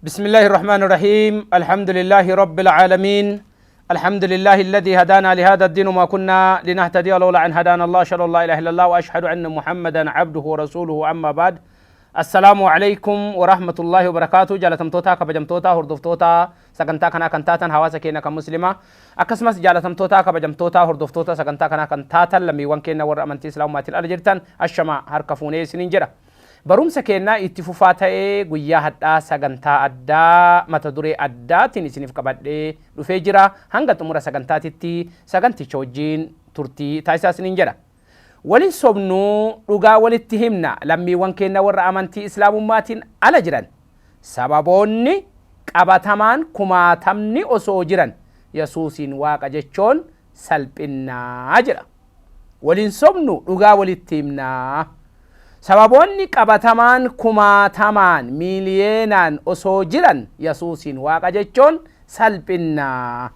بسم الله الرحمن الرحيم. الحمد لله رب العالمين. الحمد لله الذي هدانا لهذا الدين وما كنا لنهتدي لولا أن هدانا الله. أشهد أن لا إله إلا الله وأشهد أن محمدا عبده ورسوله. أما بعد، السلام عليكم ورحمة الله وبركاته. Jaalatamtoota kabajamtoota hordoftoota sagantaa kanaa kan taatan hawaasa keenya kan muslimaa, akkasumas jaalatamtoota kabajamtoota hordoftoota sagantaa kanaa kan taatan lammiiwwan keenya warra amantii islaamummaatiin ala jirtan, ashama harka fuunee isiniin jedha. Barumsa keenya itti fufaa ta'ee guyyaa hadhaa sagantaa addaa mata duree addaatiin isiniif qabadhee dhufee jira. Hanga xumura sagantaatitti saganticha wajjiin turtii taasisaa isiniin jedha. Walin sobnuu, dhugaa walitti himna. Lammiiwwan keenya warra amantii islaamummaatiin ala jiran, sababoonni qabatamaan kumaatamni osoo jiran Yesuusiin waaqa jechuun salphinnaa jedha. Walin sobnu, dhugaa walitti himnaa. Sababoonni qabatamaan kumaatamaan miiliyeenaan osoo jiran Yesuusiin waaqa jechuun salphinnaa.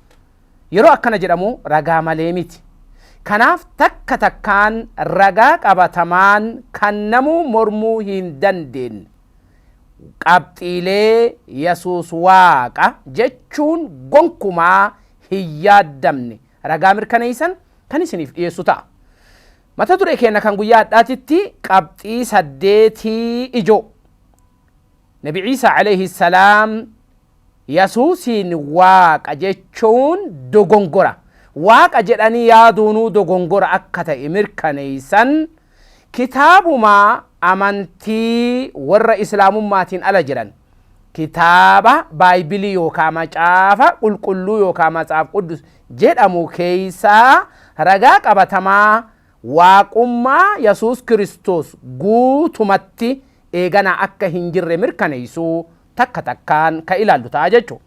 Yeroo akkana jedhamu ragaa malee miti. Kanaaf takka takkaan ragaa qabatamaan kan namuu mormuu hin dandeenye qabxiilee Yesuus waaqa jechuun gonkumaa hin yaaddamne ragaa mirkaneessan kan isiniif dhiyeessu ta'a. Mata duree keenya kan guyyaa hadhaatitti qabxii saddeetii ijoo Nabi Ciisaa alayhi salaam Yesuusiin waaqa jechuun dogongora. Waaqa jedhanii yaaduunuu dogongora akka ta'e mirkaneessan kitaabuma amantii warra islaamummaatiin ala jiran, kitaaba Baaybilii yookaan Macaafa Qulqulluu yookaan Matsaaf Quddus jedhamu keeysaa ragaa qabatamaa waaqummaa Yesuus Kiristoos guutumatti eeganaa akka hin jirre mirkaneessuu takka takkaan ka ilaallu ta'a jechuudha.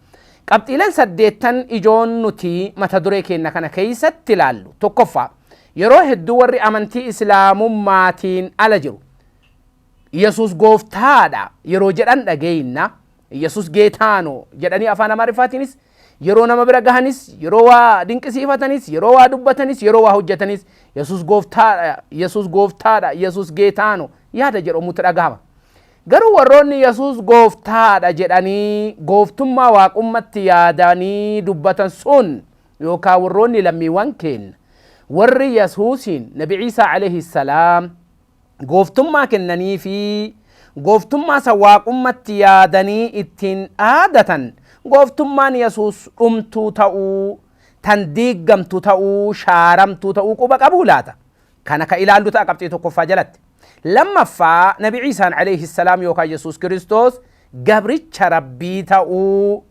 Qabxiileen saddeettan ijoon nuti mata duree keenya kana keessatti ilaallu: tokkoffaa, yeroo hedduu warri amantii islaamummaatiin ala jiru Yesuus gooftaadha yeroo jedhan dhageenya. Yesuus ጌታ ነው jedhanii afaan Amaariffaatiinis yeroo nama bira gahanis, yeroo waa dinqisiifatanis, yeroo waa dubbatanis, yeroo waa hojjetanis, Yesuus gooftaadha, Yesuus gooftaadha, Yesuus ጌታ ነው yaada jedhamutti dhagahama. Garuu warroonni Yesuus gooftaadha jedhanii gooftummaa waaqummatti yaadanii dubbatan sun, yookaan warroonni lammiiwwan keenya warri Yesuusiin, Nabi Ciisaa alayhi salaam, gooftummaa kennanii fi gooftummaa isa waaqummatti yaadanii ittiin dhaadatan, gooftummaan Yesuus dhumtuu ta'uu, tan diiggamtu ta'uu, shaaramtuu ta'uu quba qabuu laata? Kana ka ilaallu ta'a qabxii tokkoffaa jalatti. Lammaffaa, Nabi Ciisaan alayhi salaam yookaan Yesuus Kiristoos gabricha Rabbii ta'uu,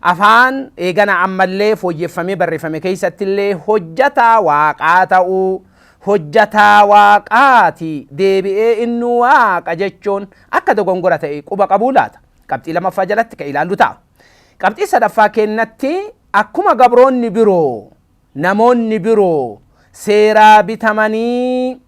afaan eegana ammallee fooyyeffamee barreeffame keessatti illee hojjataa waaqaa ta'uu, hojjataa waaqaati deebi'ee inni waaqa jechuun akka dogongora ta'e quba qabuu laata? Qabxii lamaffaa jalatti ka ilaallu ta'a. Qabxii sadaffaa kennatti akkuma gabroonni biroo, namoonni biroo seeraa bitamanii,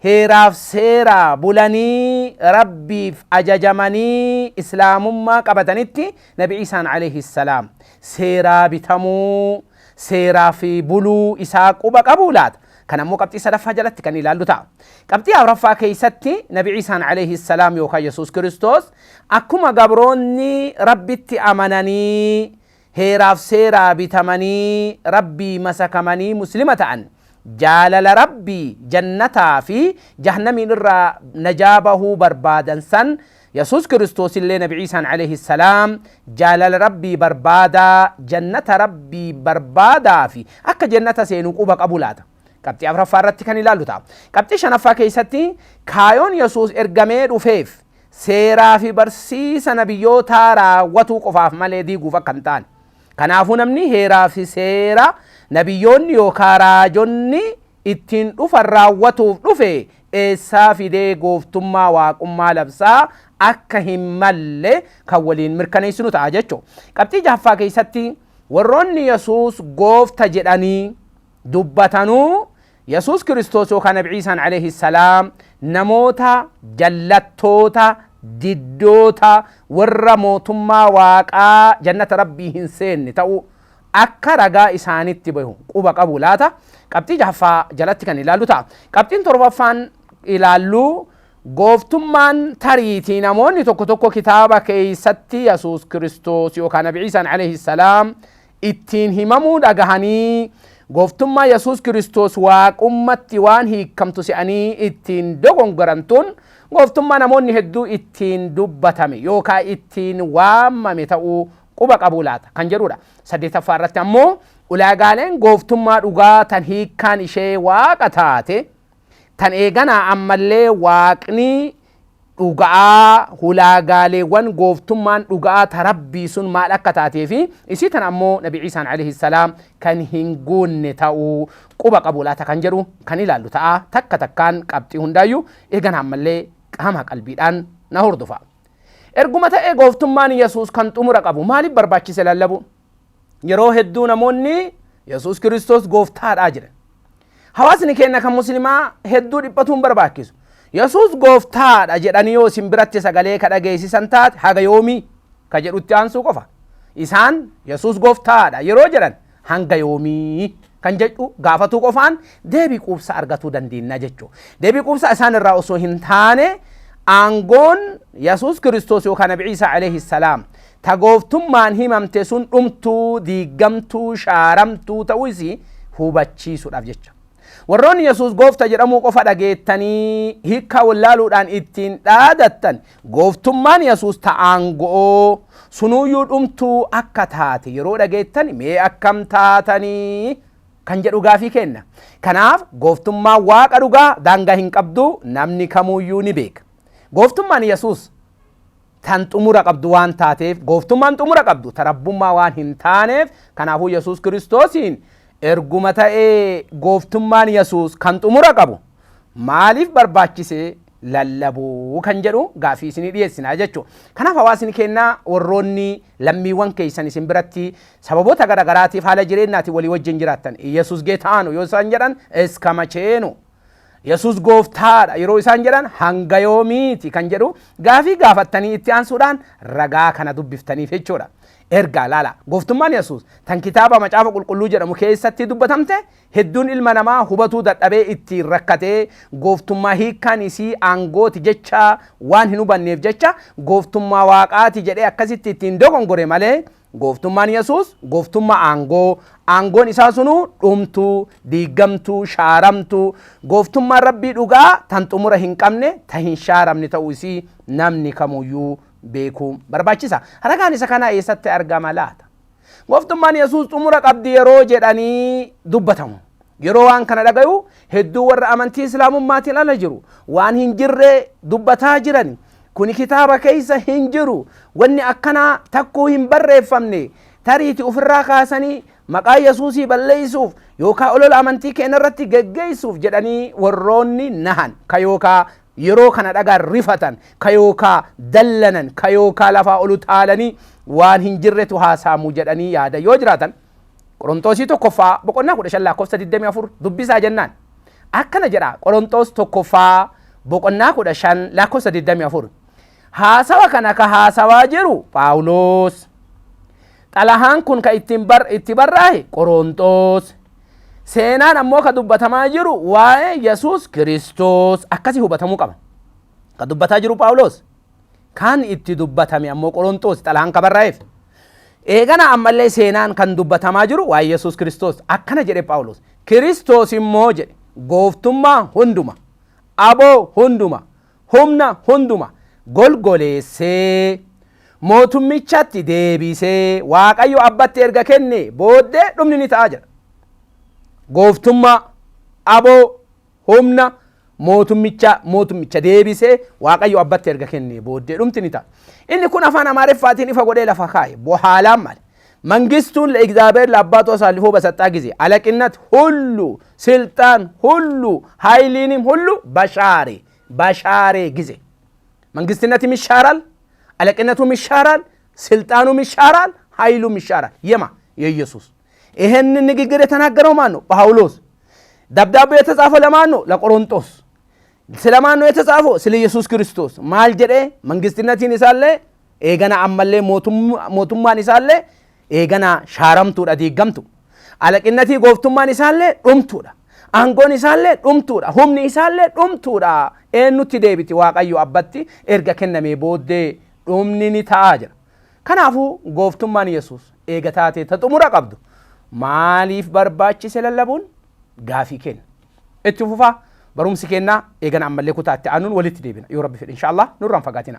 heeraaf seeraa bulanii, Rabbiif ajajamanii islaamummaa qabatanitti, Nabi Ciisaan alayhi salaam seeraa bitamuu, seeraa fi buluu isaa quba qabuu laata? Kan ammoo qabxii sadaffaa jalatti kan ilaallu ta'a. Qabxii afuraffaa keessatti Nabi Ciisaan alayhi salaam yookaan Yesuus Kiristoos akkuma gabroonni Rabbitti amananii, heeraaf seeraa bitamanii, Rabbii masakamanii muslima ta'an, jaalala Rabbii, jannataa fi jahannamiin irraa najaa bahuu barbaadan san, Yesuus Kiristoos illee, Nabi Ciisaan alayhi salaam, jaalala Rabbii barbaadaa, jannata Rabbii barbaadaa fi akka jannata seenuu quba qabu laata? Qabxii afuraffaa irratti kan ilaallu ta'a. Qabxii shanaffaa keessatti kaayoon Yesuus ergamee dhufeef seeraa fi barsiisa nabiyyootaa raawwatuu qofaaf malee diiguuf akka hin taane. Kanaafuu namni heeraa fi seera nabiyyoonni yookaan raajonni ittiin dhufan raawwatuuf dhufe eessaa fidee gooftummaa waaqummaa labsaa akka hin malle kan waliin mirkaneessinu ta'a jechuudha. Qabxii jahaffaa keessatti warroonni Yesuus goofta jedhanii dubbatanuu Yesuus Kiristoos yookaan Nabi Ciisaan alayhi salaam namoota jallattoota, diddoota, warra mootummaa waaqaa, jannata Rabbii hin seenne ta'uu akka ragaa isaanitti bahu quba qabu laata? Qabxii jahaffaa jalatti kan ilaallu ta'a. Qabxiin torbaffaan ilaallu Gooftummaan tariitii namoonni tokko tokko kitaaba keessatti Yesuus Kiristoos yookaan Nabi Iisaan alayhi salaam ittiin himamuu dhagahanii gooftummaa Yesuus Kiristoos waaqummatti waan hiikamtu se'anii ittiin dogongoran tun gooftummaa namoonni hedduu ittiin dubbatame yookaan ittiin waamame ta'uu quba qabuu laata kan jedhudha. Saddeetaffaa irratti ammoo ulaagaaleen gooftummaa dhugaa tan hiikkaan ishee waaqa taate tan eeganaa ammallee waaqni dhugaa ulaagaaleewwan gooftummaan dhugaa ta rabbii sun maal akka taatee fi isii tan ammoo Nabi Iisaan alayhi salaam kan hin guunne ta'uu quba qabu laata kan jedhu kan ilaallu ta'a. Takka takkaan qabxii hundaayyuu eeganaa ammallee qaama qalbiidhaan na hordofa. Erguma ta'ee gooftummaan Yesuus kan xumura qabu maaliif barbaachise lallabu? Yeroo hedduu namoonni Yesuus Kiristoos gooftaadhaa jedhan. Hawaasni keenya kan muslimaa hedduu dhiphatuun barbaachisu. Yesuus gooftaadha jedhanii yoo isin biratti sagalee ka dhageessisan taate haga yoomii ka jedhutti aansuu qofa. Isaan Yesuus gooftaadha yeroo jedhan hanga yoomii kan jedhu gaafatuu qofaan deebii quubsaa argatuu dandeenya jechuudha. Deebii quubsaa isaan irraa osoo hin taane aangoon Yesuus Kiristoos yookaan Nabi Iisaa alayhi salaam ta gooftummaan himamte sun dhumtuu, diigamtuu, shaaramtuu ta'uu isii hubachiisuudhaaf jecha. Warroonni Yesuus goofta jedhamuu qofa dhageettanii hiikkaa wallaaluudhaan ittiin dhaadattan gooftummaan Yesuus ta aango'oo sunuuyyuu dhumtuu akka taate yeroo dhageettan mee akkam taatanii kan jedhu gaafii kenna. Kanaaf gooftummaan waaqa dhugaa daangaa hin qabdu, namni kamuuyyuu ni beeka. Gooftummaan Yesuus tan xumura qabdu waan taateef, gooftummaan xumura qabdu ta rabbummaa waan hin taaneef, kanaafuu Yesuus Kiristoosiin erguma ta'ee gooftummaan Yesuus kan xumura qabu maaliif barbaachise lallabuu kan jedhu gaafii isinii dhiyeessinaa jechuudha. Kanaaf hawaasni keenyaa warroonni lammiiwwan keessan isin biratti sababoota garaagaraatiif haala jireenyaatiin walii wajjin jiraattan Yesuus geetaanu yoo isaan jedhan iska macheenu, Yesuus gooftaadha yeroo isaan jedhan hanga yoomiiti kan jedhu gaafii gaafattanii itti aansuudhaan ragaa kana dubbiftaniif jechuudha. Ergaa laala gooftummaan Yesuus tan kitaaba macaafa qulqulluu jedhamu keessatti dubbatamte hedduun ilma namaa hubatuu dadhabee ittiin rakkatee gooftummaa hiikkaan isii aangooti jecha waan hin hubanneef jecha gooftummaa waaqaati jedhee akkasitti ittiin dogongore malee gooftummaan Yesuus gooftummaa aangoo, aangoon isaa sunuu dhumtuu, diigamtuu, shaaramtuu, gooftummaan rabbii dhugaa tan xumura hin qabne ta hin shaaramne ta'uu isii namni kamuyyuu beekuu barbaachisa. Ragaan isa kanaa eessatti argama laata? Gooftummaan Yesuus xumura qabdi yeroo jedhanii dubbatamu. Yeroo waan kana dhagayu hedduu warra amantii Islaamummaatiin ala jiru waan hin jirre dubbataa jiran, kuni kitaaba keessa hin jiru, wanni akkanaa takkuu hin barreeffamne, tariiti ofirraa kaasanii maqaa Yesuusii balleessuuf yookaan olola amantii keenya irratti geggeessuuf jedhanii warroonni nahan ka yookaan yeroo kana dhagaan rifatan ka yookaan dallanan ka yookaan lafaa olu taalanii waan hin jirretu haasaamuu jedhanii yaada yoo jiraatan Qorontoosii 1ffaa boqonnaa 15 lakkoofsa 24 dubbisaa jennaan. Akkana jedha Qorontoos 1ffaa boqonnaa 15 lakkoofsa 24. Haasawa kana ka haasawaa jiru Phaawulos. Xalahaan kun ka ittiin itti barraa'e Qorontoos. Seenaan ammoo ka dubbatamaa jiru waa'ee Yesuus Kiristoos akkasii hubatamuu qaba. Ka dubbataa jiru Phaawulos. Kan itti dubbatame ammoo Qorontoos xalahaan ka barraa'eef. Eegana ammallee seenaan kan dubbatamaa jiru waa'ee Yesuus Kiristoos. Akkana jedhe Phaawulos. Kiristoos immoo jedhe gooftummaa hunduma, aboo hunduma, humna hunduma golgoleessee mootummichatti deebisee Waaqayyo abbatti erga kenne booddee dhumni ni ta'a jedha. Gooftummaa, aboo, humna, mootummicha deebisee Waaqayyo abbatti erga kenne booddee dhumti ni ta'a. Inni kun afaan Amaariffaatiin ifa godhee lafa kaa'e. Bohaalaan maali? መንግስቱን ለእግዚአብሔር ለአባቱ አሳልፎ በሰጣ ጊዜ አለቅነት ሁሉ፣ ስልጣን ሁሉ፣ ኃይልንም ሁሉ በሻሬ ጊዜ መንግስትነትም ይሻራል፣ አለቅነቱም ይሻራል፣ ስልጣኑም ይሻራል፣ ኃይሉም ይሻራል። የማ የኢየሱስ። ይሄንን ንግግር የተናገረው ማን ነው? ጳውሎስ። ደብዳቤው የተጻፈው ለማን ነው? ለቆሮንቶስ። ስለማን ነው የተጻፈው? ስለ ኢየሱስ ክርስቶስ። maal jedhe መንግስትነtiin isaallee eegana ammallee mootummaan isaallee eegana shaaramtuudha, diigamtu. Alaqinnatii gooftummaan isaallee dhumtuudha. Aangoon isaallee dhumtuudha. Humni isaallee dhumtuudha. Eenyutti deebiti? Waaqayyo abbatti erga kennamee booddee dhumni ni ta'aa jira. Kanaafuu gooftummaan Yesuus eega taatee ta xumura qabdu maaliif barbaachise lallabuun gaafii kenna. Itti fufaa barumsi kennaa eegana ammallee kutaa itti aanuun walitti deebina yoo Rabbi fedhe, inshaallah, nurraan fagaatina.